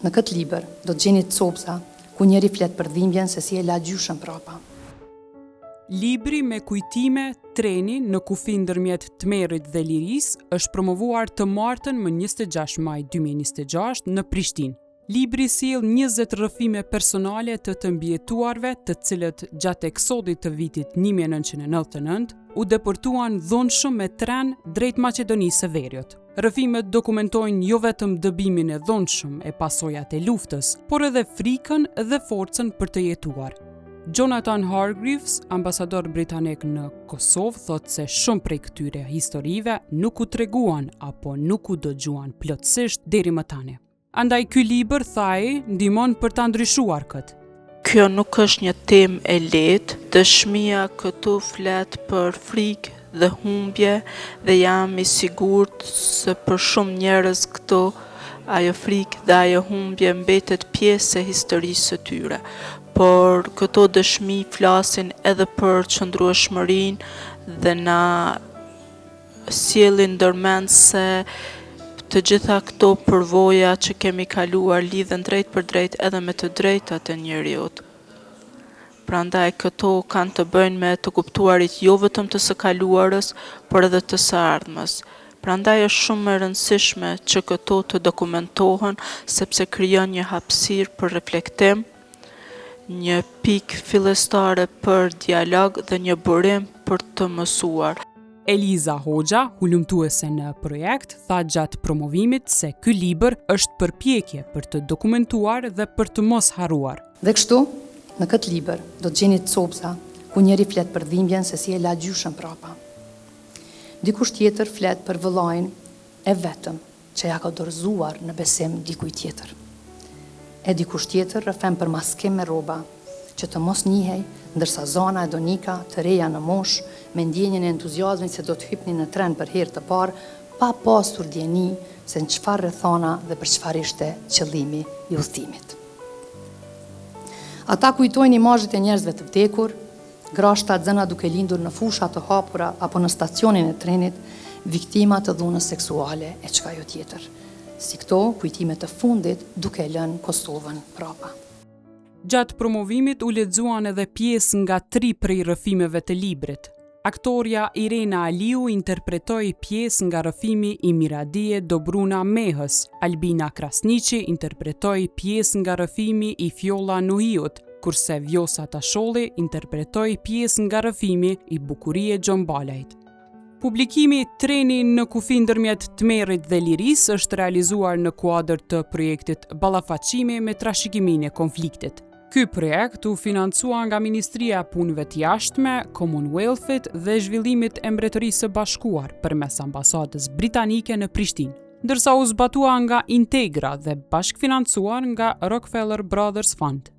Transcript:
në këtë libër do të gjeni copëza ku njëri flet për dhimbjen se si e la gjyshen prapa. Libri me kujtime Treni në kufi ndërmjet tmerrit dhe lirisë është promovuar të martën më 26 maj 2026 në Prishtinë. Libri sjell 20 rrëfime personale të të mbijetuarve, të cilët gjatë eksodit të vitit 1999 u deportuan dhunshëm me tren drejt Maqedonisë së Veriut. Rrëfimet dokumentojnë jo vetëm dëbimin e dhunshëm e pasojat e luftës, por edhe frikën dhe forcën për të jetuar. Jonathan Hargreaves, ambasador britanik në Kosovë, thotë se shumë prej këtyre historive nuk u treguan apo nuk u dëgjuan plotësisht deri më tani. Andaj ky libër, tha ai, ndihmon për ta ndryshuar këtë. Kjo nuk është një temë e lehtë, dëshmia këtu flet për frikë dhe humbje dhe jam i sigurt se për shumë njerëz këtu ajo frikë dhe ajo humbje mbetet pjesë e historisë së tyre. Por këto dëshmi flasin edhe për qëndrueshmërinë dhe na sjellin ndërmend se të gjitha këto përvoja që kemi kaluar lidhen drejtpërdrejt edhe me të drejtat e njeriut. Prandaj këto kanë të bëjnë me të kuptuarit jo vetëm të së kaluarës, por edhe të së ardhmes. Prandaj është shumë e rëndësishme që këto të dokumentohen sepse krijon një hapësirë për reflektim, një pikë fillestare për dialog dhe një burim për të mësuar. Eliza Hoxha, hulumtuese në projekt, tha gjatë promovimit se ky libër është përpjekje për të dokumentuar dhe për të mos harruar. Dhe kështu, në këtë libër do të gjeni copëza ku njëri flet për dhimbjen se si e la gjyshen prapa. Dikush tjetër flet për vëllain e vetëm që ia ka dorëzuar në besim dikujt tjetër. E dikush tjetër rrëfen për maskim me rroba, që të mos njihej, ndërsa Zana e Donika, të reja në moshë, me ndjenjën e entuziazmit se do të hypnin në tren për herë të parë, pa pasur dijeni se në çfarë rrethana dhe për çfarë ishte qëllimi i udhëtimit. Ata kujtojnë imazhet e njerëzve të vdekur, Gra shtatzëna duke lindur në fusha të hapura apo në stacionin e trenit, viktima të dhunës seksuale e çka jo tjetër. Si këto kujtime të fundit duke e lënë Kosovën prapa. Gjatë promovimit u lexuan edhe pjesë nga tri prej rrëfimeve të librit. Aktorja Irena Aliu interpretoi pjesë nga rrëfimi i Miradije Dobruna Mehës, Albina Krasniqi interpretoi pjesë nga rrëfimi i Fjolla Nuhiut, kurse Vjosa Tasholli interpretoi pjesë nga rrëfimi i Bukurie Gjonbalajt. Publikimi Treni në kufi ndërmjet tmerrit dhe lirisë është realizuar në kuadër të projektit Ballafaqimi me trashëgiminë e konfliktit. Ky projekt u financua nga Ministria e Punëve të Jashtme, Commonwealth-it dhe Zhvillimit e Mbretërisë së Bashkuar përmes Ambasadës Britanike në Prishtinë, ndërsa u zbatua nga Integra dhe bashkëfinancuar nga Rockefeller Brothers Fund.